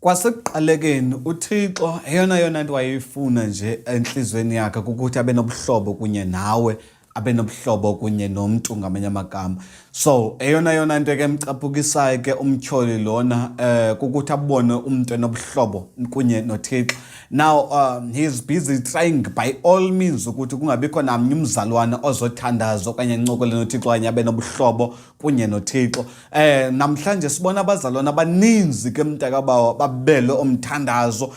Kwasekuqalekeni uThixo eyona yona nto wayeyifuna nje entliziyweni yakhe kukuthi abe nobuhlobo kunye nawe, abe nobuhlobo kunye nomntu ngamanye amagama. So eyona yona nto ke emcaphukisayo ke umtyholi lona kukuthi abone umntu enobuhlobo kunye noThixo. Now he is busy trying by all means ukuthi kungabikho namnye umzalwane ozothandaza okanye encokole noThixo okanye abe nobuhlobo kunye noThixo. Namhlanje sibona abazalwana abaninzi ke mntakabawo babele umthandazo,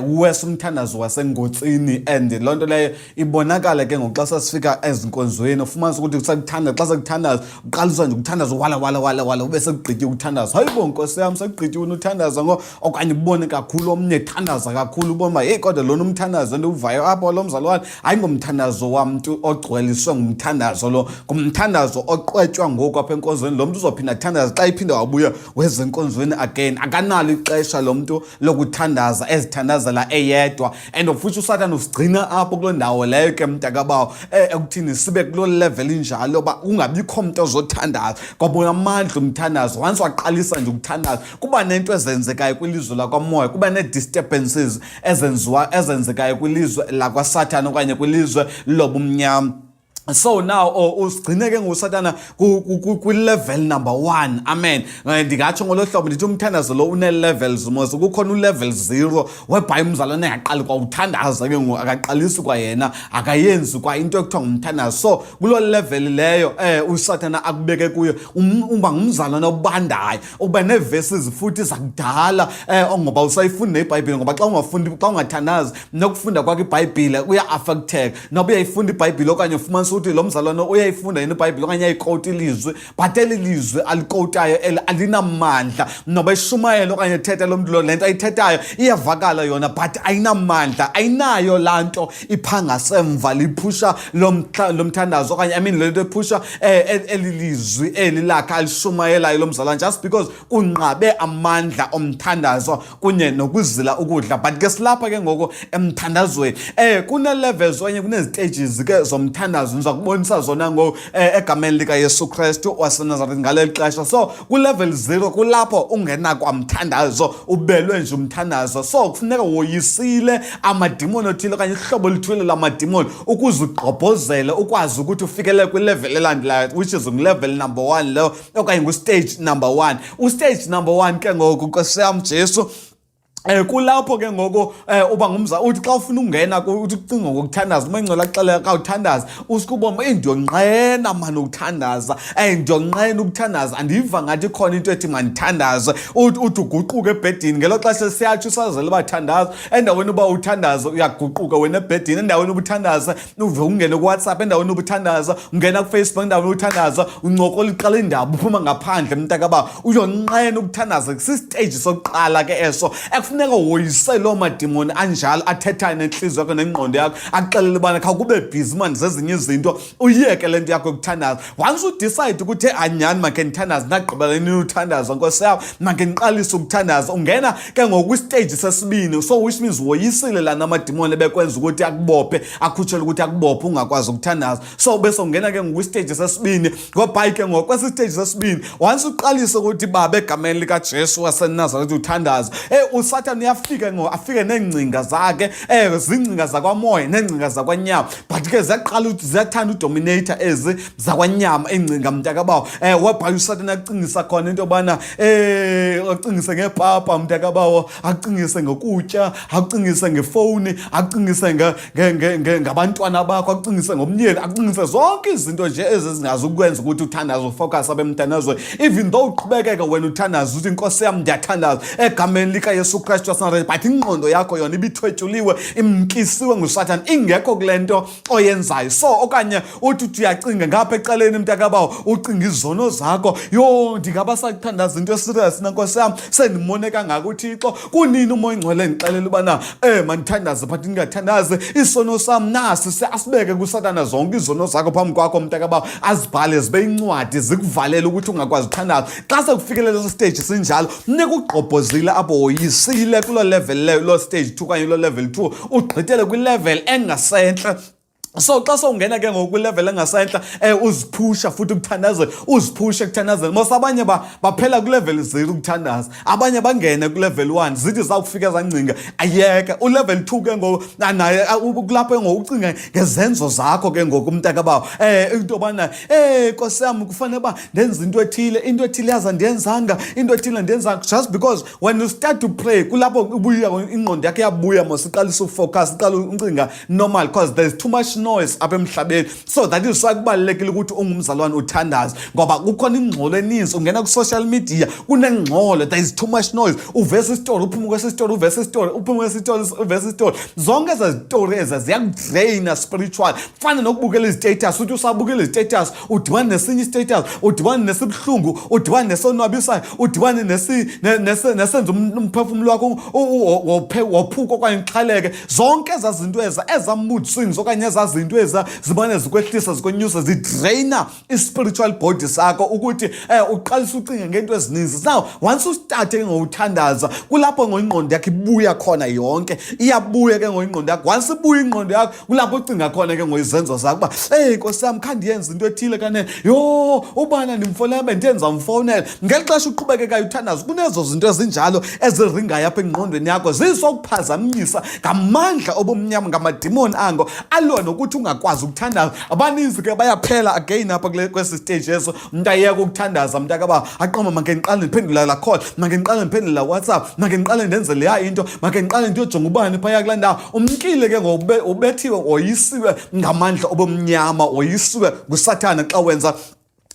wes umthandazo wasengotsini, and loo nto leyo ibonakala ke ngoku xa sasifika ezinkonzweni, ufumanisa ukuthi sekuthanda xa sekuthandaza uqaliswa nje ukuthandaza wala wala wala wala ube sekugqityiwe ukuthandaza. Hayibo nkosi yam, sekugqityiwe unothandaza ngo, okanye ubone kakhulu omnye ethandaza kakhulu, ubone uba heyi kodwa lona umthandazo endiwuvayo apho lo mzalwane ayingomthandazo wamntu ogcweliswe ngumthandazo lo, ngumthandazo oqwetywa ngoku apha enkonzweni. Lo mntu uzophinda athandaze xa iphinde wabuya weza enkonzweni again. Akanalo ixesha lo mntu lokuthandaza ezithandazela eyedwa, and of which uSathane usigcina apho kuloo ndawo leyo ke mntakabawo, ekuthini sibe kuloo level injalo uba kungabikho mntu ozothandaza. Kwabona amandla umthandazo, once waqalisa nje ukuthandaza kuba nento ezenzekayo kwilizwe lakwamoya, kuba nee-disturbances ezenziwa ezenzekayo kwilizwe lakwaSathane okanye kwilizwe lobumnyama. So now usigcine ke nguSathana kwi-level number 1. Amen. Ndingatsho ngolo hlobo ndithi umthandazo lo une-levels mos. Kukhona ulevel 0 whereby umzalwane engaqali kwa uthandaza ke ngoku, akaqalisi kwayena, akayenzi kwa into ekuthiwa ngumthandazo. So kuloo level leyo uSathana akubeke kuyo, uba ngumzalwane obandayo, uba nee-verses futhi zakudala, ngoba usayifunda neBhayibhile, ngoba xa ungafundi, xa ungathandazi, nokufunda kwakho iBhayibhile kuya-affecteka. Noba uyayifunda iBhayibhile okanye ufumanisa ukuthi lo mzalwane uyayifunda yena iBhayibhile okanye uyayikowuta ilizwi, but eli lizwi alikowutayo eli alinamandla. Noba eshumayela okanye ethetha lo mntu lo, le nto ayithethayo iyavakala yona, but ayinamandla, ayinayo laa nto iphangasemva liphusha lo mthandazo okanye I mean le nto ephusha eli lizwi eli lakhe alishumayelayo lo mzalwane, just because kunqabe amandla omthandazo kunye nokuzila ukudla. But ke silapha ke ngoku emthandazweni. Kune-levels okanye kunezi-stages ke zomthandazo, ndiza kubonisa zona ngoku egameni likaYesu Kristu waseNazaretha ngaleli xesha. So ku-level 0 kulapho ungena kwamthandazo, ubelwe nje umthandazo. So kufuneka woyisile amadimoni othile okanye ihlobo oluthile lamadimoni ukuze ugqobhozele ukwazi ukuthi ufikelele kwilevel elandelayo, which is ngulevel number 1 leyo okanye ngustage number 1. Ustage number 1 ke ngoku, Nkosi yam Jesu, kulapho ke ngoku uba ngumza uthi xa ufuna ungena uthi ucinga ngokuthandaza, uma ingcwele axelela xa uthandaza usuke ubone uba, ndiyonqena mani ukuthandaza, ndiyonqena ukuthandaza, andiva ngathi ikhona into ethi mandithandaze. Uthi uguquke ebhedini ngelo xesha siyatsho usazela uba thandaza, endaweni uba uthandaze uyaguquka wena ebhedini, endaweni uba uthandaze uve ungene kuWhatsApp, endaweni uba uthandaza ungena kuFacebook, endaweni uthandaza uncokola iqala indaba uphuma ngaphandle mntakaba, uyonqena ukuthandaza. Sisiteji sokuqala ke eso ekufuneka woyise loo madimoni anjalo athethayo nentliziyo yakho nengqondo yakho, akuxelele ubana khawukube bhizi mani zezinye izinto, uyeke le nto yakho yokuthandaza. Once udecide ukuthi anyhani makhe ndithandaze, ndagqibela nini uthandaza nkosi yam, makhe ndiqalise ukuthandaza, ungena ke ngoku kwisiteji sesibini. So which means woyisile lana amadimoni ebekwenza ukuthi akubophe, akhutshele ukuthi akubophe ungakwazi ukuthandaza. So bese ungena ke ngoku kwisiteji sesibini. Ngoba ke ngoku kwesi siteji sesibini, once uqalise ukuthi baba egameni likaJesu waseNazaretha uthandaza, uSathane uyafika ngoku, afike neengcinga zakhe, zingcinga zakwamoya neengcinga zakwanyama, but ke ziyaqala ukuthi ziyathanda udominator ezi zakwanyama iingcinga mntakabawo. Webhayi uSathane acingisa khona into yobana acingise ngepapa mntakabawo, acingise ngokutya, acingise ngefowuni, acingise ngabantwana bakho, acingise ngomnyeni, acingise zonke izinto nje ezi zingazukwenza ukuthi uthandaze ufocus abe emthandazweni. Even though uqhubekeke wena uthandaza uthi inkosi yam ndiyathandaza egameni likaYesu Kristu waseNazaretha, but ingqondo yakho yona ibithwetyuliwe, imkisiwe nguSathane, ingekho kule nto oyenzayo. So okanye uthi uthi uyacinga ngapha ecaleni mntakabawo, ucinga izono zakho, yho ndingaba sakuthandaza into eserious na nkosi yam, sendimone kangaka uThixo, kunini uMoya Oyingcwele ndixelela ubana mandithandaze but ndingathandazi, isono sam nasi. Asibeke kuSathana zonke izono zakho phambi kwakho mntakabawo, azibhale zibe incwadi zikuvalele ukuthi ungakwazi uthandaza. Xa sekufikelela eso stage sinjalo, funeka ugqobhozile apho, woyisile kuloo level leyo, loo stage 2 okanye loo level 2, ugqithele kwilevel engasentle. So xa sowungena ke ngoku kwilevel engasentla, uziphusha futhi ukuthandazela, uziphusha ekuthandazela. Mos abanye baphela kwilevel 0 ukuthandaza, abanye bangene kwilevel 1, zithi zawufika ezangcinga ayeke. Ulevel 2 ke ngoku naye kulapho ke ngoku ucinga ngezenzo zakho ke ngoku, umntakabawo, into yobana nkosi yam, kufanele uba ndenze into ethile, into ethile yaza ndiyenzanga, into ethile ndiyenzanga. Just because when you start to pray, kulapho ubuya ingqondo yakho iyabuya mos, iqalisa ufocus, iqala ucinga normal, because there's too much noise apha emhlabeni. So that is why kubalulekile ukuthi ungumzalwane uthandaze, ngoba kukhona ingxolo eninzi. Ungena ku-social media, kunengxolo, there is too much noise. Uvesa isitori, uphume kwesi isitori, uvesa isitori, uphume kwesi isitori, uvesa isitori. Zonke eza zitori eza ziyakudraina spiritual. Fana nokubukela izi-status, uthi usabukela izi-status, udibane nesinye istatus, udibane nesibuhlungu, udibane nesonwabisayo, udibane nesenza umphefumlo wakho wophuka okanye uxhaleke. Zonke ezaa zinto eza, ezaa mood swings okanye ezaa zinto eza zibane zikwehlisa, zikwenyusa, zidraina i-spiritual body sakho, ukuthi uqalisa ucinge ngento ezininzi. Now once ustate ke ngokuthandaza, kulapho ngoingqondo yakho ibuya khona yonke, iyabuya ke ngoingqondo yakho. Once ibuya ingqondo yakho, kulapho ucinga khona ke ngoizenzo zakho uba, eyi nkosi yam, khandiyenze into ethile kanene, yho, ubana ndimfonela, bendithe ndizamfowunela. Ngeli xesha uqhubekekayo uthandaza, kunezo zinto ezinjalo eziringayo apha engqondweni yakho, zizokuphazamisa ngamandla obumnyama, ngamadimoni ango alwa nokuthi ungakwazi ukuthandaza. Abaninzi ke bayaphela again apha kule kwesi stage eso, umntu ayeke ukuthandaza, mntakaba, aqoma, make ndiqale ndiphendula laa call, make ndiqale ndiphendule laa WhatsApp, make ndiqale ndenze leya into, make ndiqale ndiyojonga ubani phaya kulaa ndawo. Umkile ke ngoku, ubethiwe, woyisiwe ngamandla obumnyama, woyisiwe ngusathana xa wenza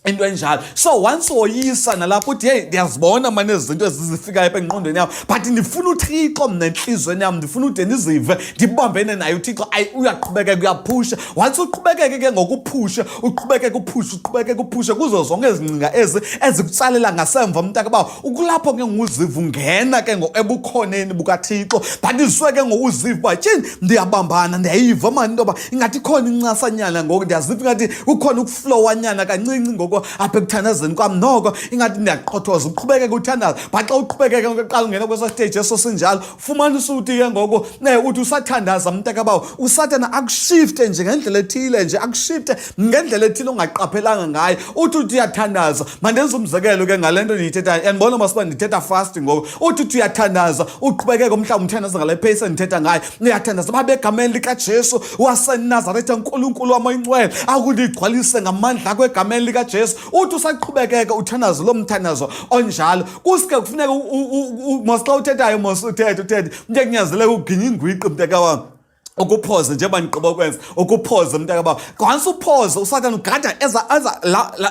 into enjalo. So once woyisa nalapho, uthi, "Heyi, ndiyazibona mane ezi zinto ezizifikayo apha engqondweni yam, but ndifuna uThixo mna entliziyweni yam, ndifuna ude ndizive ndibambene naye uThixo." Ayi, uyaqhubekeka, uyaphusha. Once uqhubekeke ke ngokuphusha, uqhubekeke uphushe, uqhubekeke uphushe kuzo zonke ezi ngcinga ezi ezikutsalela ngasemva, mntakabawo, ukulapho ke ngokuziva ungena ke ngoku ebukhoneni bukaThixo. But iziswe ke ngokuziva uba, tyhini, ndiyabambana, ndiyayiva mani into yoba ingathi ikhona incasanyana ngoku, ndiyaziva ingathi kukhona ukuflowanyana kancinci ngoku apha ekuthandazeni kwam, noko ingathi ndiyaqothoza. Uqhubekeke uthandaza, but xa uqhubekeke qala ungena kweso stage eso sinjalo, fumanisa ukuthi ke ngoku uthi usathandaza, mntakabawo, usathana akushifte nje ngendlela ethile nje, akushifte ngendlela ethile ongaqaphelanga ngayo. Uthi uyathandaza, mandenze umzekelo ke ngale nto ndiyithethayo, andibona masiba ndithetha fast ngoku. Uthi uyathandaza, uqhubekeke, umhlawumbi umthandaza ngale pace endithetha ngayo, uyathandaza, "Babe, egameni likaJesu waseNazaretha, Nkulunkulu wam oyingcwele, akundigcwalise ngamandla akho egameni likaJesu." Uthi usaqhubekeka uthandazo lo mthandazo onjalo, kuske kufuneka mos xa uthethayo mos uthethe uthethe, umntu ekunyanzeleka uginya ingwiqi, mntakawam, ukuphoze njengoba ndigqiba ukwenza, ukuphoze, mntakaba. Once uphoze, usathana ugada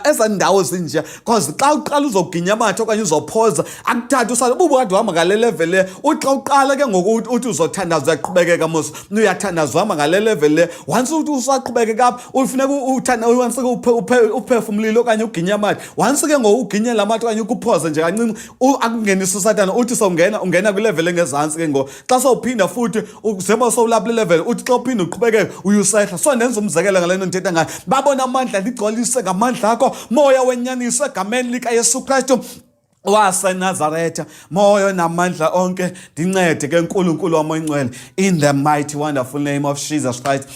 eza ndawo zinje, cause xa uqala uzoginya amathe okanye uzophoza, akuthatha usathana bubu kade uhamba ngale level le. Uthi xa uqala ke ngoku uthi uzothandaza, uyaqhubekeka mos, uyathandaza, uhamba ngale level le. Once uthi usaqhubekeka apha, ufuneka uthanda, once ke uphefumlile okanye uginya amathe, once ke ngoku uginye la mathe okanye ukuphoze nje kancinci, akungenisa usathana. Uthi sowungena, ungena kwilevel engezantsi ke ngoku. Xa sowuphinda futhi njengoba sowulapha kule level, uthi xa uphinda uqhubekeke uyusehla. So ndenza umzekelo ngale nto ndithetha ngayo. "Babona amandla, ndigcwalise ngamandla akho, moya wenyaniso, egameni likaYesu Kristu waseNazaretha, moya namandla onke, ndincede ke Nkulunkulu wam oyingcwele, in the mighty wonderful name of Jesus Christ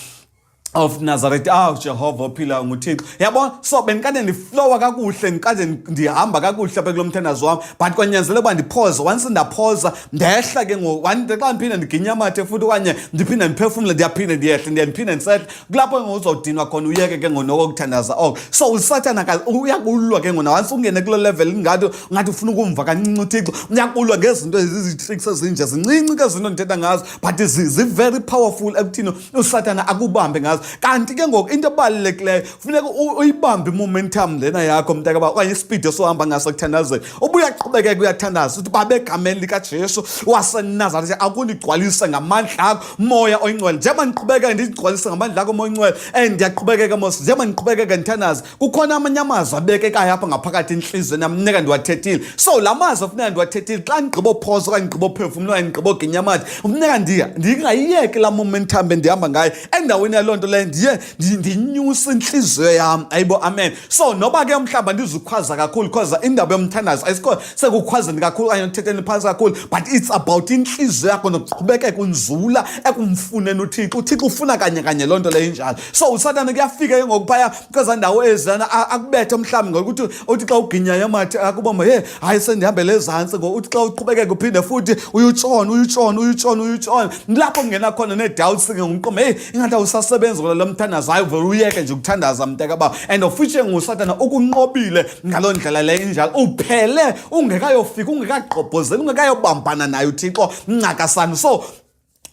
of Nazareth." Aw Jehova ophila nguThixo, yabona. So bendikade ndiflowa kakuhle, ndikade ndihamba kakuhle apha kulo mthandazo wam, but kwanyanzeleka uba ndiphoze. Once ndaphoza, ndehla ke ngoku. Xa ndiphinda ndiginya amathe futhi okanye ndiphinda ndiphefumle, ndiyaphinda ndiyehle, ndiye ndiphinde ndisehla. Kulapho ke ngoku uzawudinwa khona, uyeke ke ngoku noko ukuthandaza oko. So usathana uyakulwa ke ngoku. Once ungene kuloo level, ingathi ufuna ukumva kancinci uThixo, uyakulwa ngezinto ezizi-tricks ezinje zincinci ke zinto ndithetha ngazo, but zi-very powerful ekuthini usathana akubambe ngazo. Kanti ke ngoku into ebalulekileyo, funeka uyibambe imomentum lena yakho, mntakaba, okanye ispeed esohamba ngaso ekuthandazeni. Uba uyaqhubekeka uyathandaza, uthi, "Babe, egameni likaJesu waseNazaretha, akundigcwalise ngamandla akho, moya oyingcwele, njengoba ndiqhubekeka ndigcwalise ngamandla akho, moya oyingcwele." And ndiyaqhubekeka mos, njengoba ndiqhubekeka ndithandaza, kukhona amanye amazwi abekekayo apha ngaphakathi entliziyweni yam, funeka ndiwathethile. So la mazwi afuneka ndiwathethile, xa ndigqibophosa okanye ndigqibophefumla okanye ndigqiboginya amathe, funeka ndingayiyeki laa momentum bendihamba ngayo. Endaweni yaloo nto le ndiye ndinyuse intliziyo yam. Ayibo, amen. So noba ke mhlawumbi andizukhwaza kakhulu, because indaba yomthandazo ayisikho sekukhwazeni kakhulu okanye ekuthetheni phantsi kakhulu, but it's about intliziyo yakho nokuqhubekeka unzula ekumfuneni uThixo. UThixo ufuna kanye kanye loo nto leyo injalo. So uSathane kuyafika ke ngoku phaya kwezaa ndawo ezana akubethe mhlawumbi ngokuthi uthi xa uginyayo amathe akubomba, he, hayi, sendihambele ezantsi ngoku. Uthi xa uqhubekeka uphinde futhi uyutshona, uyutshona, uyutshona, uyutshona, lapho kungena khona nee-doubts ke ngumqombe, heyi, ingathi awusasebenzi kula lo mthandazo. Hayi, uvele uyeke nje ukuthandaza, mntakaba, and of which nguSathana ukunqobile ngaloo ndlela leyo injalo. Uphele ungekayofika, ungekagqobhozeli, ungekayobambana naye uThixo ncakasana. So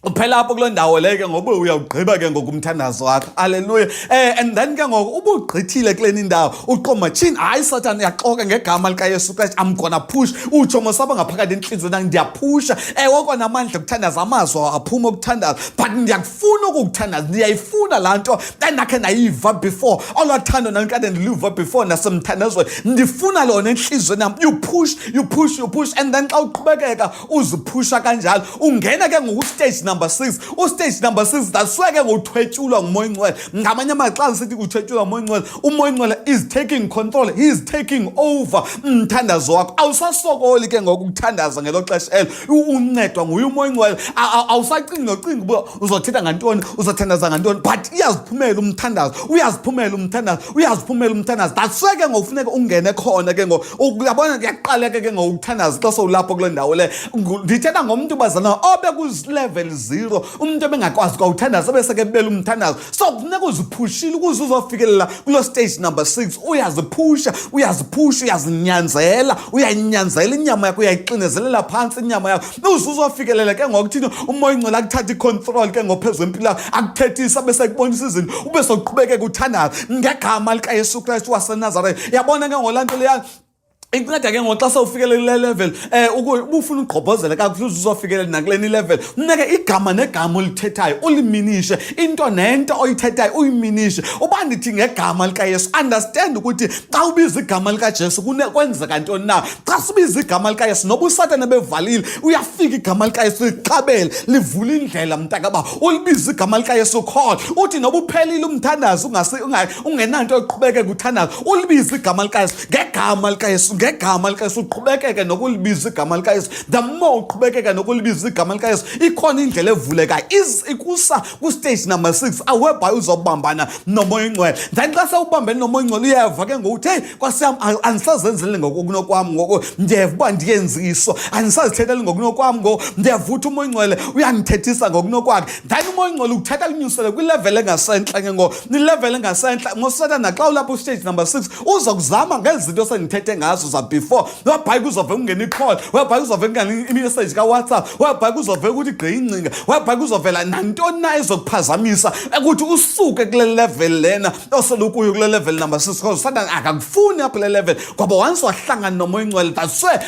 uphela apho kuloo ndawo leyo ke ngoba uyawugqiba ke ngoku umthandazo wakho. Aleluya. And then ke ngoku ubugqithile kuleni ndawo, uqoma tshini, hayi, Sathane, uyaxoka, ngegama likaYesu Kristu I'm gonna push. Utsho mosapha ngaphakathi entliziyweni yakho, ndiyaphusha. Ewe kona amandla okuthandaza, amazwi aphuma okuthandaza, but ndiyakufuna ukukuthandaza, ndiyayifuna laa nto endakhe ndayiva before, olwaa thando ndandikade ndiluva before nasemthandazweni, ndifuna lona entliziyweni yam. You push, you push, you push, and then xa uqhubekeka uziphusha kanjalo, ungena ke ngoku stage number 6. Ustage number 6, that's where ke ngokuthwetyulwa nguMoya Ingcwele. Ngamanye amaxa sithi uthwetyulwa nguMoya Ingcwele, uMoya Ingcwele is taking control, he is taking over umthandazo wakho. Awusasokoli ke ngoku ukuthandaza ngelo xesha elo, uncedwa nguye uMoya Ingcwele. Awusacingi nocinga uba uzothetha ngantoni, uzothandaza ngantoni, but iyaziphumela umthandazo, uyaziphumela umthandazo, uyaziphumela umthandazo. That's where ke ngoku funeka ungene khona ke ngoku. Uyabona, kuyaqaleka ke ngoku ukuthandaza xa sowulapho kule ndawo le. Ndithetha ngomntu, bazalwana, obe kulevel 0, umntu ebengakwazi kwawuthandaza ebese ke bela umthandazo. So kufuneka uziphushile ukuze uzofikelela kuloo stage number 6. Uyaziphusha, uyaziphusha, uyazinyanzela, uyayinyanzela inyama yakho, uyayixinezelela phantsi inyama yakho uze uzofikelela ke ngoku thini, uMoya Ingcwele akuthatha icontrol ke ngophezu kwempilo yakho, akuthethisa, bese kubonisa izinto, ube soqhubekeka uthandaza ngegama likaYesu Kristu waseNazaretha. Yabona ke ngolaa nto leya ikunceda ke ngoku xa sewufikelele kule level, ubufuna ugqobhozela kakuhle uze uzofikelela nakuleni level, funeke igama negama olithethayo uliminishe, into nento oyithethayo uyiminishe. Uba ndithi ngegama likaYesu, understand ukuthi xa ubiza igama likaJesu kwenzeka ntoni na. Xa sibiza igama likaYesu, noba uSathane bevalile, uyafika igama likaYesu liqabele, livula indlela, mntakaba. Ulibiza igama likaYesu, khona uthi noba uphelile umthandazo, ungenanto yoqhubekeka uthandazo, ulibiza igama likaYesu, ngegama likaYesu, ngegama likaYesu, uqhubekeke nokulibiza igama likaYesu. The more uqhubekeka nokulibiza igama likaYesu, ikhona indlela evulekayo ikusa kustage number 6, whereby uzobambana noMoya Ingcwele. Then xa sewubambene noMoya Ingcwele, uyeva ke ngokuthi, heyi, nkosi yam, andisazenzeli ngokunokwam ngoku, ndiyeva uba ndiyenziswa, andisazithetheli ngokunokwam ngoku, ndiyeva ukuthi uMoya Ingcwele uyandithethisa ngokunokwakhe. Then uMoya Ingcwele ukuthatha kunyusele kwilevel engasentla ke ngoku, ilevel engasentla ngoSathana. Xa ulapho stage number 6, uza kuzama ngezi zinto sendithethe ngazo zabefore, webhayi kuzove kungena icall, webhayi kuzove kungena imessage kaWhatsApp, webhayi kuzove ukuthi gqi ingcinga, webhayi kuzovela nantoni na ezokuphazamisa ukuthi usuke kule level lena oselukuyo, kule level number 6, because uSathana akakufuni apho kule level, ngoba once wahlangana noMoya Ingcwele, that's where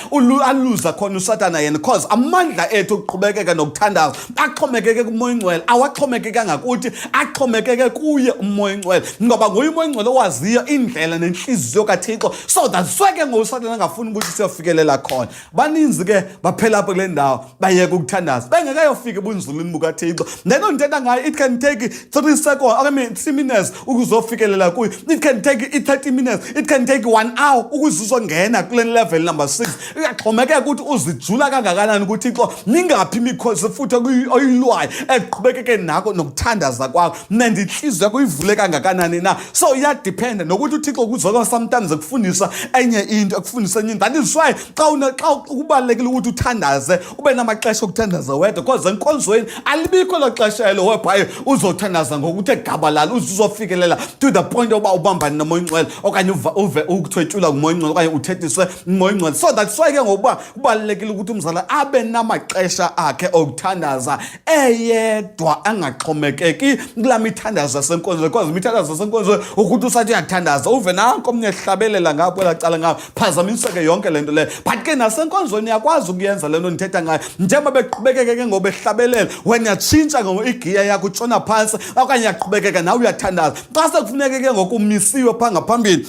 aluza khona uSathana yena, because amandla ethu okuqhubekeka nokuthandaza axhomekeke kuMoya Ingcwele, awaxhomekekanga kuthi, axhomekeke kuye uMoya Ingcwele, ngoba nguye uMoya Ingcwele owaziyo indlela nentliziyo kaThixo. So that's why ke ngoku uSathana angafuni ukuthi siyofikelela khona. Baninzi ke baphela apho kule ndawo, bayeka ukuthandaza bengekayofika ebunzulwini bukaThixo. Lento ndithetha ngayo, it can take 3 seconds okanye 3 minutes ukuzofikelela kuyo, it can take i-30 minutes, it can take one hour ukuze uzongena kule level number 6. Iyaxhomekeka ukuthi uzijula kangakanani kuThixo, ningaphi imikhosi futhi oyilwayo ekuqhubekeke nako nokuthandaza kwakho, nendintliziyo yakho uyivule kangakanani na. So iyadiphenda nokuthi uThixo kuzoka sometimes ekufundisa enye into, ekufundisa enye into. That is why xa kubalulekile ukuthi uthandaze, ube namaxesha okuthandaza wedwa, because enkonzweni alibikho elo xesha elo whereby uzothandaza ngokuthe gabalala uze uzofikelela to the point yoba ubambane noMoya Ingcwele okanye uve ukuthwetyulwa nguMoya Ingcwele okanye uthethiswe nguMoya Ingcwele. So that's why ke ngokuba kubalulekile ukuthi umzala abe namaxesha akhe okuthandaza eyedwa, angaxhomekeki kulaa mithandazo yasenkonzweni, because imithandazo yasenkonzweni ukuthi usathi uyathandaza, uve nanko omnye ehlabelela ngapho kwelaa cala ngapho, phazamiseke yonke le nto leyo. But ke nasenkonzweni uyakwazi ukuyenza le nto ndithetha ngayo. Njengoba beqhubekeke ke ngoku behlabelela, wena uyatshintsha ngoku igiya yakho, utshona phantsi okanye uyaqhubekeka nawe uyathandaza. Xa sekufuneke ke ngoku umisiwe phaa ngaphambili.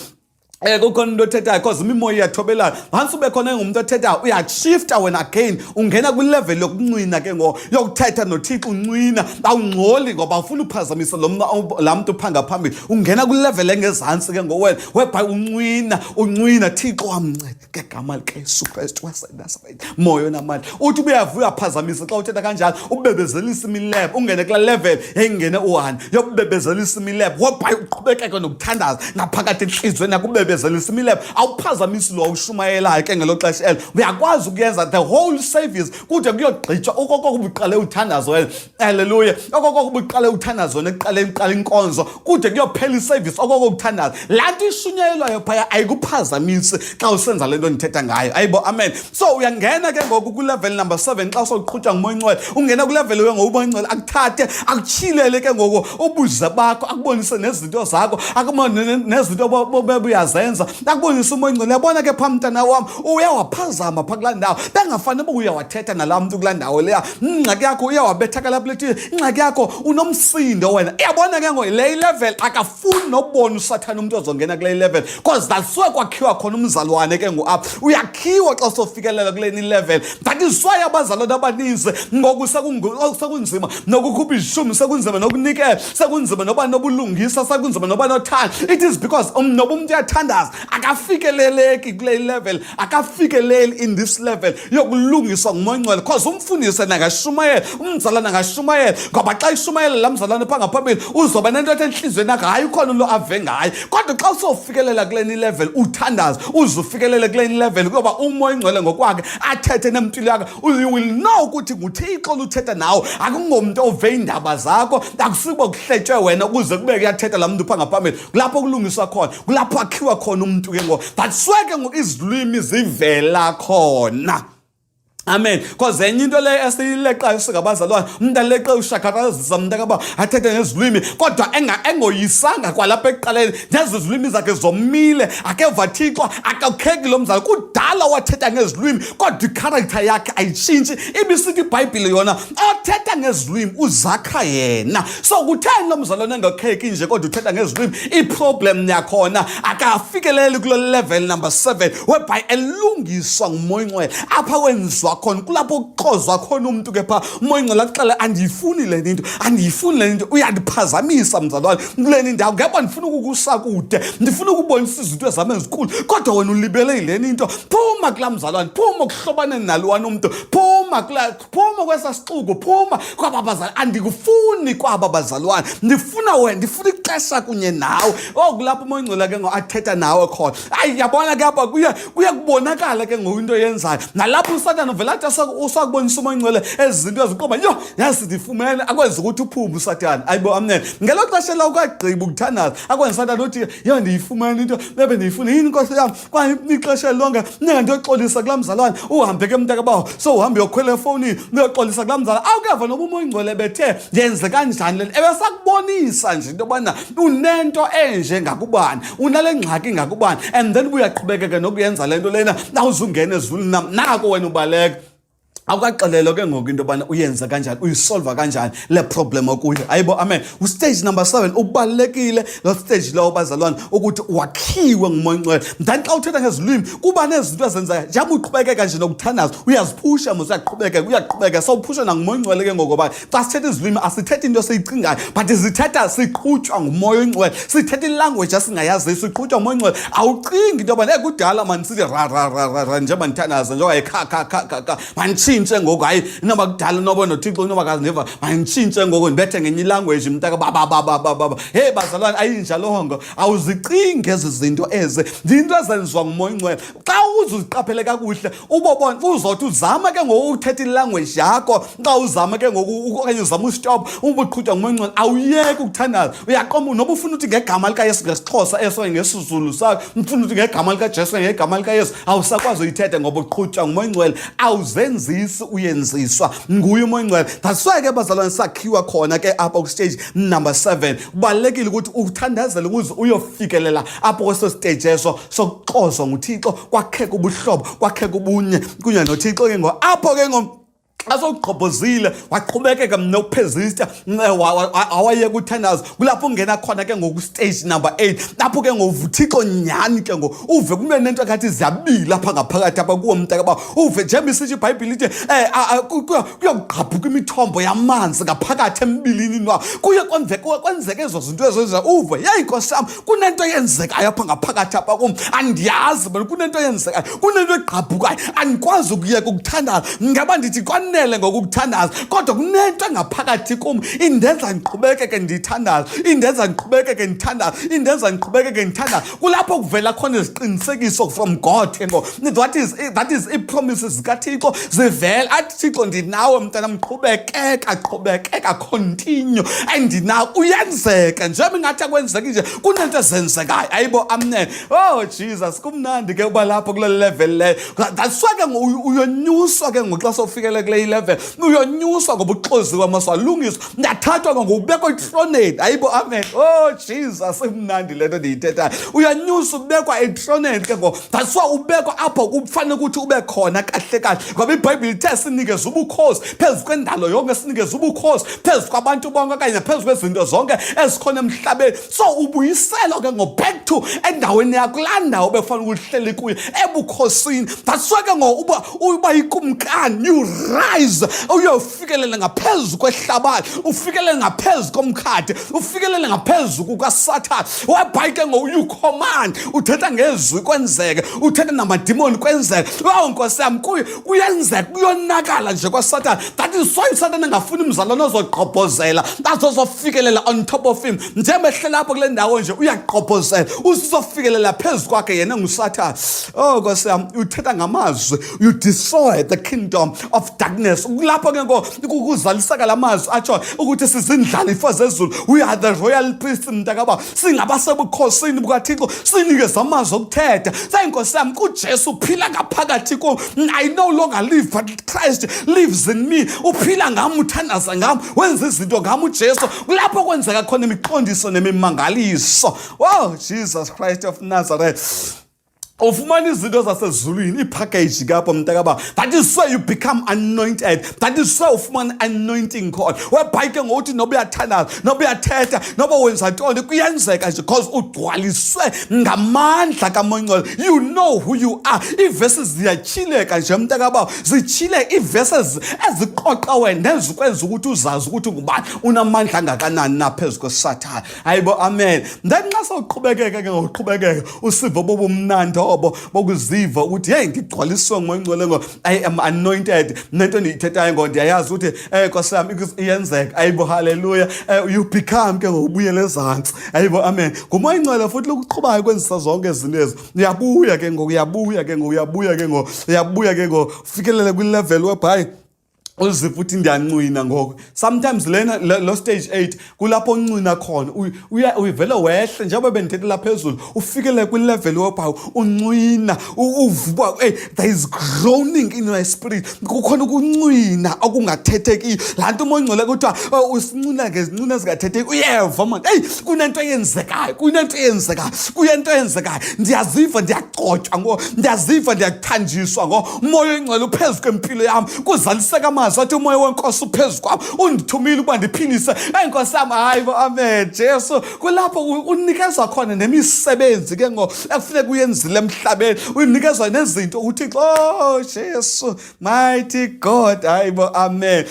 Kukhona into othethayo, cause imimoya iyathobelana. Once ube khona engumntu othethayo, uyashifta wena again, ungena kwilevel yokuncwina ke ngoku, yokuthetha noThixo. Uncwina, awungxoli ngoba ufuna uphazamisa lo laa mntu uphanga phambili. Ungena kwilevel engezantsi ke ngoku wena, whereby uncwina, uncwina, "Thixo wamnceda ngegama likaYesu Kristu waseNazaretha, moya onamandla." Uthi ubuyavuya, uyaphazamisa xa uthetha kanjalo, ubebezelisa imilebe. Ungene kulaa level yayingene uHani yokubebezelisa imilebe, whereby uqhubekeke nokuthandaza ngaphakathi entliziyweni yakho, ubebezelisa imilebe, awuphazamisi lo awushumayelayo ke ngelo xesha elo. Uyakwazi ukuyenza the whole service kude kuyogqitywa okoko ubuqale uthandazo wena. Halleluya! Okoko ubuqale uthandazo wena ekuqaleni, uqala inkonzo, kude kuyophela iservice, okoko ukuthandaza. Laa nto ishunyayelwayo phaya ayikuphazamisi xa usenza le nto ndithetha ngayo. Ayibo, amen. So uyangena ke ngoku kwilevel number 7 xa sowuqhutywa nguMoya Ingcwele. Ungena kwilevel ke ngoku, uMoya Ingcwele akuthathe, akutyhilele ke ngoku ubuze bakho, akubonise nezinto zakho, akubone nezinto obuyazenza, akubonise uMoya Ingcwele. "Yabona ke phaa, mntana wam, uyawaphazama phaa kulaa ndawo bengafanele uba uyawathetha nalaa mntu kulaa ndawo leya. Ingxaki yakho uyawabethakala plethi, ingxaki yakho unomsindo wena." Uyabona ke ngoku le level, akafuni nobona uSathane umntu ozongena kule level, cause that's where kwakhiwa khona umzalwane ke ngoku. Apha uyakhiwa xa sofikelela kule level. That is why abazalwane abaninzi ngoku sekunzima nokukhupha izishumi, sekunzima nokunikela, sekunzima noba nobulungisa, sekunzima noba nothando. It is because noba umntu uyathandaza, akafikeleleki kule level, akafikeleli in this level yokulungiswa nguMoya Ngcwele. Cause umfundisi nangashumayela, umzalwane angashumayela, ngoba xa ishumayela laa mzalwane phaa ngaphambili, uzoba nento ethi entliziyweni yakhe, hayi, ukhona lo ave ngayo. Kodwa xa usofikelela kule level, uthandaza uze ufikelele kule level, kuyoba uMoya Ingcwele ngokwakhe athethe nempilo yakho, you will know ukuthi nguThixo luthetha nawe, akungomntu ove iindaba zakho, akusikuba kuhletywe wena ukuze kube kuyathetha laa mntu phaa ngaphambili. Kulapho kulungiswa khona, kulapho akhiwa khona umntu ke ngoku. That's why ke ngoku izilwimi zivela khona. Amen. Cause enye into leyo esiyileqayo singabazalwane, umntu aleqe ushakarazisa mntakaba, athethe ngezilwimi, kodwa engoyisanga kwalapha ekuqaleni, nezo zilwimi zakhe zomile, akeva Thixo, akakheki lo mzali. Kudala wathetha ngezilwimi, kodwa icharacter yakhe ayitshintshi. Ibisithi iBhayibhile yona, othetha ngezilwimi uzakha yena. So kutheni lo mzalwane engakheki nje kodwa uthetha ngezilwimi? Iproblem yakhona, akafikeleli kulo level number 7, whereby elungiswa nguMoya Ingcwele. Apha kwenziwa khona, kulapho kuxozwa khona umntu ke phaa. UMoya Ingcwele akuxele, "Andiyifuni le nto, andiyifuni le nto, uyandiphazamisa mzalwane kule ndawo. Ngeba ndifuna ukukusa kude, ndifuna ukubonisa izinto ezam ezikhulu, kodwa wena ulibele yileni into. Phuma kulaa mzalwane, phuma kuhlobaneni naluwana umntu, phuma kula, phuma kwesaa sixuku, phuma kwaba bazali. Andikufuni kwaba bazalwane, ndifuna wena, ndifuna ixesha kunye nawe." Oh, kulapho uMoya Ingcwele ke ngoku athetha nawe khona. Ayi, yabona ke apha kuye kubonakala ke ngoku into yenzayo. Nalapho uSathane uvela athi usakubonisa uMoya Ingcwele ezi zinto eziqoba, "Yho, yazi ndifumene," akwenza ukuthi uphume uSathane. Ayibo, amen. Ngelo xesha la ukagqiba ukuthandaza, akwenza uSathane uthi, "Yho, ndiyifumene into ebe ndiyifuna. Yini, nkosi yam? Kwaye ixesha lonke ninga ndiyoxolisa kulaa mzalwane." Uhambe ke, mntakabawo, so uhambe uyokhwela efowunini, uyoxolisa kulaa mzalwane. Awukeva noba uMoya Ingcwele bethe yenze kanjani le nto. Ebesakubonisa nje into yobana unento enje ngakubani, unale ngxaki ngakubani, and then ubuyaqhubekeka nokuyenza le nto lena, awuzungena ezulwini nam nako wena ubaleka. Awukaxelelwa ke ngoku into yobana uyenze kanjani, uyisolva kanjani le problem okuyo. Ayibo, amen. Ustage number 7 ubalulekile lo stage lowo, bazalwane, ukuthi wakhiwe nguMoya Ingcwele. Then xa uthetha ngezilwimi, kuba nezinto ezenzayo. Njengoba uqhubekeka nje nokuthandaza, uyaziphusha mos, uyaqhubekeka, uyaqhubeka, sawuphusha nanguMoya Ingcwele ke ngoku. Ngoba xa sithetha izilwimi, asithethi into esiyicingayo, but zithetha siqhutywa nguMoya Oyingcwele. Sithetha ilanguage esingayaziyo, siqhutywa nguMoya Oyingcwele. Awucingi into yobana kudala mandisithi ra ra ra ra ra njengoba ndithandaza njengoba kha kha kha kha kha, manditshintshe ngoku. Hayi, inoba kudala noba noThixo inoba kazindiva, manditshintshe ngoku, ndibethe ngenye ilanguage, mntaka ba ba ba ba ba ba. Hey bazalwane, ayinjalongo. Awuzicingi ezi zinto ezi, zinto ezenziwa nguMoya Ingcwele. Xa uzuziqaphele kakuhle, ubobona uzothi uzama ke ngoku uthetha ilanguage yakho, xa uzama ke ngoku okanye uzama ustop, ubuqhutywa nguMoya Ingcwele, awuyeki ukuthandaza. Uyaqomba noba ufuna uthi ngegama likaYesu ngesiXhosa eso, ngesiZulu sakho, ufuna uthi ngegama likaJesu, ngegama likaYesu, awusakwazi uyithethe ngoba uqhutywa nguMoya Ingcwele. Awuzenzisi, uyenziswa nguye uMoya Ingcwele. That's why ke bazalwane sakhiwa khona ke apha kustage number 7. Kubalulekile ukuthi uthandazele ukuze uyofikelela apho kweso stage eso sokuxozwa nguThixo, kwakheka ubuhlobo, kwakheka ubunye kunye noThixo ke ngoku. Apho ke ngoku Xa sowugqobhozile waqhubekeka nokuphezista, awayeka uthandaza, kulapho ungena khona ke ngoku stage number 8, lapho ke ngoku uThixo nyhani ke ngoku uve kube nento engathi ziyabila apha ngaphakathi apha kuwo mntakaba. Uve njengoba isitsho iBhayibhile ithi kuyakugqabhuka imithombo yamanzi ngaphakathi embilini nwa kuye kwenzeke ezo zinto ezo. Uve, yeyi nkosi yam, kunento eyenzekayo apha ngaphakathi apha kum, andiyazi bona, kunento eyenzekayo, kunento egqabhukayo, andikwazi ukuyeka ukuthandaza. Ngaba ndithi kwanele ngokukuthandaza, kodwa kunento engaphakathi kum indenza ndiqhubekeke ndithandaza, indenza ndiqhubekeke ndithandaza, indenza ndiqhubekeke ndithandaza. Kulapho kuvela khona iziqinisekiso from God ke ngoku. That is ii-promises zikaThixo zivela, athi Thixo, ndinawe mntanam, qhubekeka, qhubekeka, continue, andinawe. Uyenzeka njengoba ingathi akwenzeki nje, kunento ezenzekayo. Ayibo, amen. Oh Jesus, kumnandi ke uba lapho kule level leyo. That's why ke uyonyuswa ke ngoku xa sowufikele kule level, uyonyuswa ngoba uxoziwe mos, walungiswa, ndathathwa ke ngoku, ubekwa etroneni. Ayibo, amen. Oh Jesus, imnandi le nto ndiyithethayo. Uyanyuswa, ubekwa etroneni ke ngoku. That's why ubekwa apho kufanele ukuthi ube khona kahle kahle, ngoba iBhayibhile ithe sinikeze ubukhosi phezu kwendalo yonke, sinikeze ubukhosi phezu kwabantu bonke okanye phezu kwezinto zonke ezikhona emhlabeni. So ubuyiselwa ke ngo back to endaweni yakho, kulaa ndawo bekufanele ukuhleli kuyo ebukhosini. That's why ke ngoku uba ikumkani, you rise, uyofikelela ngaphezu kwehlabathi, ufikelele ngaphezu komkhathi, ufikelele ngaphezu kukaSathane, whereby ke ngoku you command, uthetha ngezwi kwenzeke, uthetha namadimoni kwenzeke. Oh nkosi yam, kuyenzeka, kuyonakala nje kwaSathane. That is why uSathane engafuni umzalwane ozogqobhozela, azozofikelela on top of him. Njengoba ehlela apho kule ndawo nje, uyagqobhozela, uzofikelela phezu kwakhe yena enguSathane. Oh nkosi yam, uthetha ngamazwi, you destroy the kingdom of darkness. Kulapho ke ngoku kuzaliseka la mazwi atsho ukuthi sizindlalifa zezulu. We are the royal priest, mntakaba, singabasebukhosini bukaThixo, sinikeze amazwi okuthetha. Sayinkosi yam, kuJesu uphila ngaphakathi kum. I no longer live, but Christ lives in me. Uphila ngam, uthandaza ngam, wenza izinto ngam uJesu. Kulapho kwenzeka khona imiqondiso nemimangaliso. Wow, Jesus Christ of Nazareth, ufumana izinto zasezulwini, iipackage ke apho mntakaba. That is where you become anointed. That is where ufumana anointing khona, whereby ke ngokuthi noba uyathandaza, noba uyathetha, noba wenza ntoni, kuyenzeka nje because ugcwaliswe ngamandla kaMoya Ngcwele. You know who you are. Iivesi ziyatyhileka nje mntakaba, zityhile iivesi eziqoqa wena, nezikwenza ukuthi uzazi ukuthi ngubani, unamandla angakanani na phezu kwesathane. Hayibo, amen. Then nxa sewuqhubekeka ke ngokuqhubekeka, usiva bobumnandi obo bokuziva ukuthi hey, ndigcwaliswe nguMoya Ngcwele ngo I am anointed, nento endiyithethayo ngo ndiyayazi ukuthi nkosi yam, iyenzeka. Ayibo, haleluya. You become ke ngokubuyela ezantsi. Ayibo, amen. NguMoya Ngcwele futhi lokuqhubayo kwenzisa zonke izinto ezi. Uyabuya ke ngoku, uyabuya ke ngoku, uyabuya ke ngoku, uyabuya ke ngoku, fikelele kwilevel whereby uziva uthi ndiyancwina ngoku. Sometimes lena lo stage 8 kulapho uncwina khona, uyivele wehle njengoba bendithethela phezulu, ufikele kwilevel whereby uncwina, uvuka, hey, there is groaning in my spirit. Kukhona ukuncwina okungathethekiyo, laa nto uMoya Ongcwele kuthiwa, oh, usincwina ngezincwina ezingathetheki. Uyeva mani, eyi, kunento eyenzekayo, kunento eyenzekayo, kuyento eyenzekayo. Ndiyaziva ndiyagcotywa ngo, ndiyaziva ndiyathanjiswa ngo, uMoya Oyingcwele uphezu kwempilo yam. Kuzaliseka amazwi athi uMoya weNkosi uphezu kwam, undithumile ukuba ndiphilise. Eyi nkosi yam, hayi bo, amen Jesu. Kulapho unikezwa khona nemisebenzi ke ngo ekufuneka uyenzile emhlabeni, unikezwa nezinto uThixo. Oh Jesu, mighty God. Hayi bo, amen.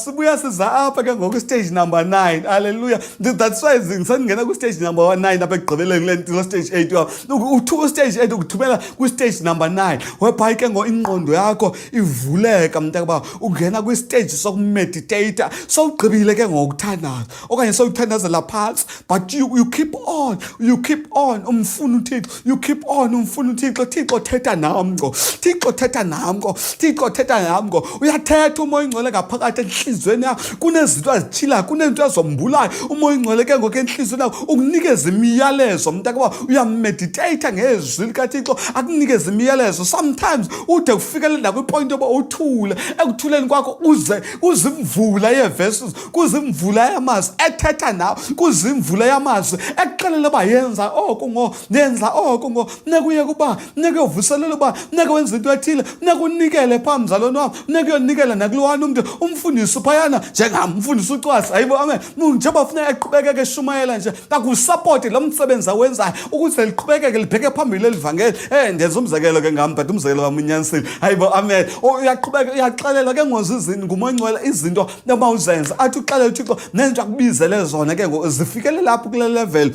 Sibuya siza apha ke ngoku stage number 9. Hallelujah. That's why ngisandingena ku-stage number 9 apha ekugqibeleni kule stage 8. Uthuka stage 8 ukuthumela kwi-stage number 9, whereby ke ngo ingqondo yakho ivuleka mntakaba, ungena kwi-stage sokumeditate. Sowugqibile ke ngokuthandaza okanye sowuthandazela phantsi, but you keep on, you keep on umfuna uThixo, you keep on umfuna uThixo. Thixo thetha nam ngo, Thixo thetha nam ngo, Thixo thetha nam ngo. Uyathetha uMoya Ingcwele ngaphakathi entliziyweni yakho, kunezinto azithilayo, kunezinto azombulayo uMoya Ingcwele ke ngoku entliziyweni yakho, ukunikeza imiyalezo mntakaba. Uyameditate ngezwi likaThixo, akunikeza imiyalezo. Sometimes ude kufikelele nakwipoint yoba uthule. Ekuthuleni kwakho kwakho uze kuzimvula yeeverses, kuzimvula yamazwi ethetha nawe, kuzimvula yamazwi ekuxelela uba yenza oku ngo, yenza oku ngo, nekuye kuba, nekuyovuselela uba, nekuwenza into ethile, nekunikele phaa mzalwane wam, nekuyonikela nakulowana umntu, umfundisi phayana njengam, umfundisi ucwasa, hayibo amen, njengoba funeka eqhubekeke eshumayela nje, akusapote lo msebenzi awenzayo ukuze liqhubekeke libheke phambili eli vangeli. Ndenza umzekelo ke ngam, but umzekelo wam unyanisile, hayibo amen. Uyaqhubeka uyaxelelwa ke ngoku ngumoya oyingcwele izinto yoba uzenze, athi uxelele uThixo nento akubizele zona ke ngoku zifikele lapho kule level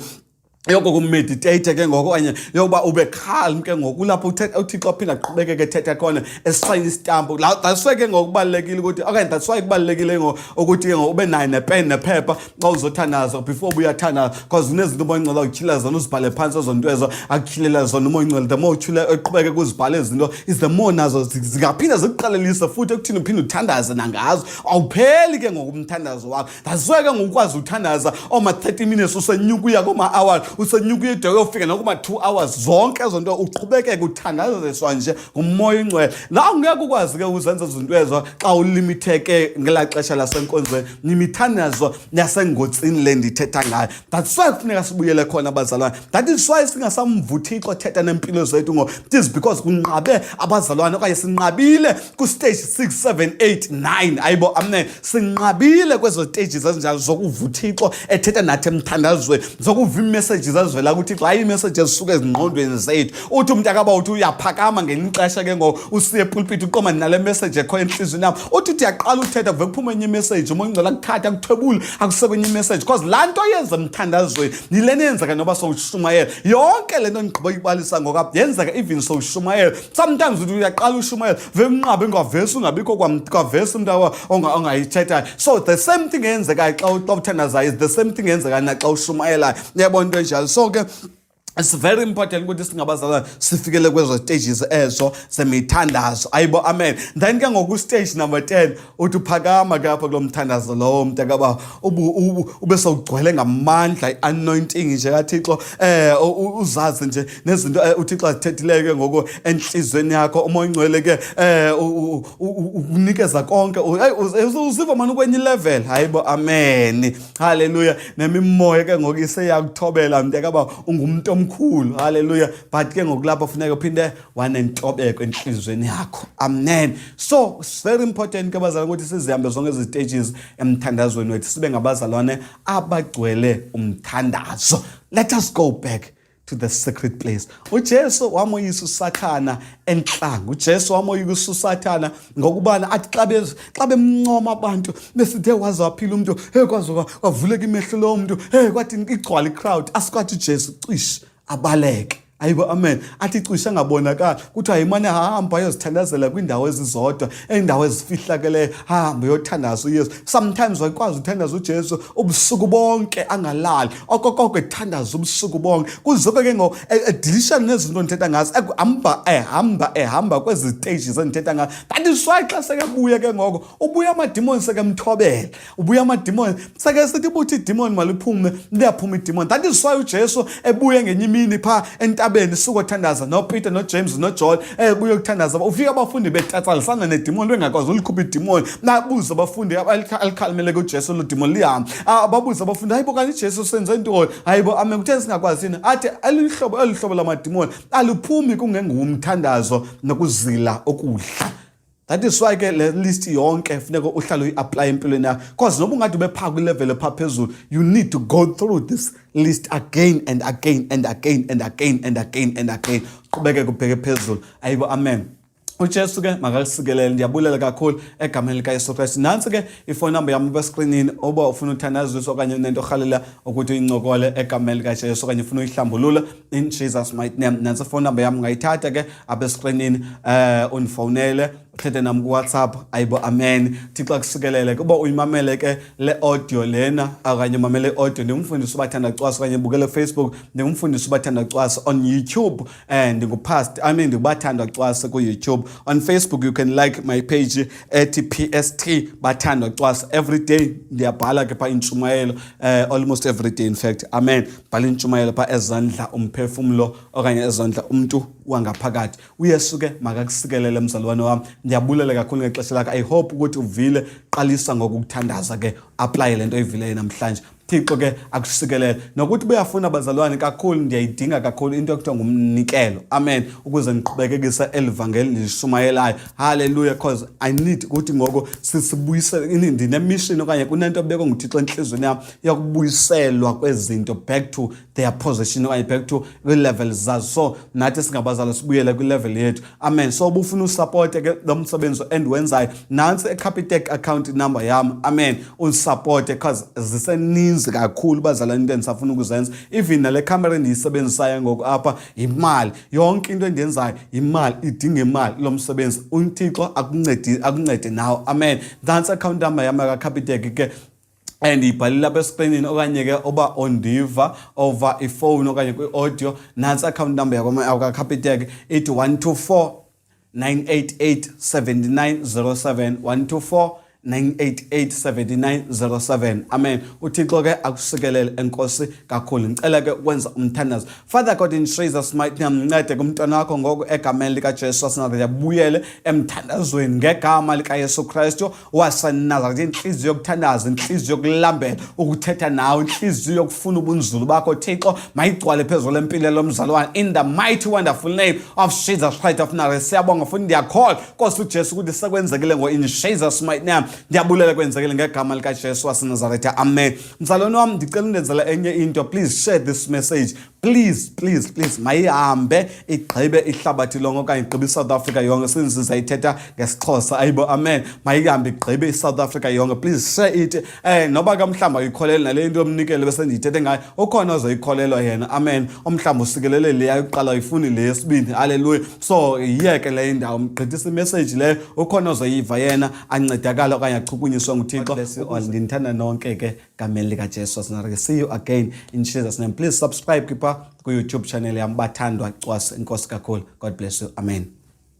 yoko kumeditate ke ngoku, okanye yokuba ube calm ke ngoku, kulapho uThixo aphinda aqhubekeke ethetha khona, esayina isitampu. That's why ke ngoku kubalulekile ukuthi, okanye that's why kubalulekile ngoku ukuthi ke ngoku ube nayo nepeni nephepha xa uzothandaza, before ubuyathandaza, because unezinto umoya oyingcwele akutyhilela zona, uzibhale phantsi ezo nto ezo akutyhilela zona umoya oyingcwele. The more utyhile eqhubeke kuzibhale ezi zinto is the more nazo zingaphinda zikuqalelise futhi ekuthini uphinde uthandaze nangazo. Awupheli ke ngoku umthandazo wakho. That's why ke ngoku ukwazi uthandaza ooma-30 minutes, usenyuka uya kooma-hours, usenyuka uye de uyofika nokuma-2 hours. Zonke ezo nto uqhubekeke uthandaziswa nje ngumoya oyingcwele. La ungeke ukwazi ke uzenza izinto ezo xa ulimitheke ngelaa xesha lasenkonzweni, nimithandazo yasengotsini le ndithetha ngayo. That's why kufuneka sibuyele khona, abazalwane. That is why singasamva uThixo thetha nempilo zethu ngo. It is because kunqabe abazalwane, okanye sinqabile kustage 6, 7, 8, 9, ayibo amen. Sinqabile kwezo stages ezinjalo zokuva uThixo ethetha nathi emthandazweni, zokuva ii-messages ezivela kuThixo, hayi ii-messages ezisuka ezingqondweni zethu. Uthi umntu akaba uthi uyaphakama ngelinye ixesha ke ngoku usiye epulpiti, uqoma nale message ekhoyo entliziyweni yam, uthi uthi uyaqala uthetha, kuve kuphume enye imessage, umoya ungcwele akuthathe, akuthwebule, akuse kwenye imessage, because laa nto yenza emthandazweni yile nto yenzeka noba sowushumayela. Yonke le nto ndigqiba uyibalisa ngoku apha yenzeka even sowushumayela. Sometimes uthi uyaqala ushumayela, ve unqabe ngavesi, ungabikho kwavesi umntu ongayithethayo. So the same thing eyenzekayo xa uthandazayo is the same thing eyenzekayo naxa ushumayelayo, uyabona into enjalo. So ke it's very important ukuthi singabazalwane sifikele kwezo stages ezo zemithandazo, ayibo amen. Then ke ngoku stage number 10, uthi uphakama ke apha kulo mthandazo lowo, mntakaba, ube sowugcwele ngamandla, i-anointing nje kaThixo, uzazi nje nezinto uThixo azithethileyo ke ngoku enhliziyweni yakho. Umoya oyingcwele ke ukunikeza konke. Hayi, uziva mani ukwenye level, hayibo amen, haleluya. Nemimoya ke ngoku iseyakuthobela, mntakaba, ungumuntu omkhulu, haleluya. But ke ngoku lapho funeka uphinde wanentobeko enhliziyweni yakho, amen. So it's very important ke bazalwane ukuthi sizihambe zonke ezi stages emthandazweni wethu, sibe ngabazalwane abagcwele umthandazo. Let us go back to the secret place. UJesu wamoyisa uSathana enhlango. UJesu wamoyisa uSathana ngokubana athi xa bemncoma abantu besithe waze waphila umuntu, hey, kwaze kwavuleka imehlo lo muntu, hey, kwathi igcwala icrowd, asikwathi uJesu cish abaleke, ayibo amen. Athi cishe angabonakali, kuthiwa yimane hamba ayozithandazela kwiindawo ezizodwa, iindawo ezifihlakeleyo, hambe uyothandaza uYesu. Sometimes wayekwazi uthandaza uJesu ubusuku bonke angalali, okokoko ethandaza ubusuku bonke, kuzobe ke ngoku edilishana nezinto ndithetha ngazo, ehamba ehamba ehamba kwezi stages endithetha ngazo. That is why xa sekebuya ke ngoku, ubuya amadimoni sekemthobela, ubuya amadimoni seke sithi buthi idimoni maliphume, liyaphuma idimoni. That is why uJesu ebuye ngenye imini phaa entabeni sukothandaza noPeter noJames noJohn, ebuye ukuthandaza, ufika abafundi betatsalisana nedimoni, bengakwazi ulikhupha idimoni. Babuze abafundi, alikhalimele kuJesu lo dimoni, lihamba. Babuze abafundi, hayibo, kanti uJesu senze ntoni? Hayibo amen, kutheni singakwazi thina? Athi olu hlobo lamadimoni aluphumi kungengumthandazo nokuzila ukudla. That is why ke le list yonke funeka uhlale uyi-apply empilweni yakho, because noba ungathi ube phaa kwilevel ephaa phezulu, you need to go through this list again and again and again and again and again and again, qhubeke kubheke phezulu, ayibo amen. UJesu ke makakusikelele. Ndiyabulela kakhulu egameni likaYesu Kristu. Nantsi ke ifoni number yam ebeskrinini, uba ufuna uthandaziswa okanye unento orhalela ukuthi uyincokole egameni likaJesu okanye ufuna uyihlambulula, in Jesus mighty name. Nantsi ifoni number yam, ungayithatha ke apha eskrinini, undifowunele, uthethe nam kuWhatsApp, ayibo amen. Thixo akusikelele. Kuba uyimamele ke le audio lena okanye umamele i-audio, ndingumfundisi uBathanda Cwasi, okanye bukele Facebook, ndingumfundisi uBathanda Cwasi. On YouTube ndingupast, I mean, ndinguBathandwa Cwasi ku-YouTube. On Facebook you can like my page ethi PST Bathandwa Cwasi. Every day ndiyabhala ke phaa intshumayelo, almost every day in fact, amen. Bhala intshumayelo phaa ezondla umphefumlo okanye ezondla umntu wangaphakathi. UYesu ke makakusikelele, mzalwane wam. Ndiyabulela kakhulu ngexesha lakho. I hope ukuthi uvile. Qalisa ngokukuthandaza ke, apply le nto oyivileyo namhlanje. Thixo ke akusikelele. Nokuthi buyafuna bazalwane kakhulu, ndiyayidinga kakhulu into ekuthiwa ngumnikelo, amen, ukuze ndiqhubekekise eli vangeli ndilishumayelayo. Haleluya. Cause I need ukuthi ngoku sisibuyisele, ndinemission okanye kunento ebekwe nguThixo entliziyweni yam yokubuyiselwa kwezinto back to their position okanye back to kwii-levels zazo. So nathi singabazali sibuyele kwilevel yethu, amen. So ubufuna usapote ke lo msebenzi endiwenzayo, nantsi eCapitec account number yam, amen. Usapote cause ziseninzi kakhulu bazalwane into endisafuna ukuzenza. Even nale camera endiyisebenzisayo ngoku apha yimali. Yonke into endiyenzayo yimali, idinga imali lo msebenzi. UThixo akuncedi, akuncede nawe, amen. Nantsi account number yam yakaCapitec ke and ibhalile apha eskrinini, okanye ke uba ondiva over ifowuni okanye kwi-audio, nantsi account number yakwaCapitec, ithi 124 988 7907, 124 988 7907, amen. UThixo ke akusikelele. Enkosi kakhulu. Ngicela ke ukwenza umthandazo. Father God, in Jesus mighty name, ncede kumntwana wakho ngoku egameni likaJesu waseNazaretha, buyele emthandazweni ngegama likaYesu Kristu waseNazaretha. Intliziyo yokuthandaza, intliziyo yokulambela ukuthetha nawe, intliziyo yokufuna ubunzulu bakho, Thixo, mayigcwale phezulu lempilo lomzalwane, in the mighty wonderful name of Jesus Christ of Nazareth. Siyabonga futhi ndiyakholwa, Nkosi uJesu, ukuthi sekwenzekile ngo in Jesus mighty name. Ndiyabulela, kwenzekile ngegama likaJesu waseNazaretha, amen. Mzalwane wam, ndicela undenzela enye into. Please share this message, please, please, please. Mayihambe igqibe ihlabathi lonke okanye igqibe iSouth Africa yonke, since sizayithetha ngesiXhosa, ayibo, amen. Mayihambe igqibe iSouth Africa yonke. Please share it. Noba ke mhlawumbi ayikholelwa nale into yomnikelo besendiyithethe ngayo, ukhona ozoyikholelwa yena, amen. Omhlawumbi usikelele le yokuqala, ayifuni le yesibini, haleluya. So yiyeke le indawo, mgqithisa imessage leyo, ukhona ozoyiva yena ancedakala okanye achukunyiswe nguThixo. Bless you all. Ndinithanda nonke ke gameni likaJesu waseNazareth. See you again in Jesus name. Please subscribe kipha ku-YouTube channel yam, bathandwa. Cwasi, inkosi kakhulu. God bless you, amen.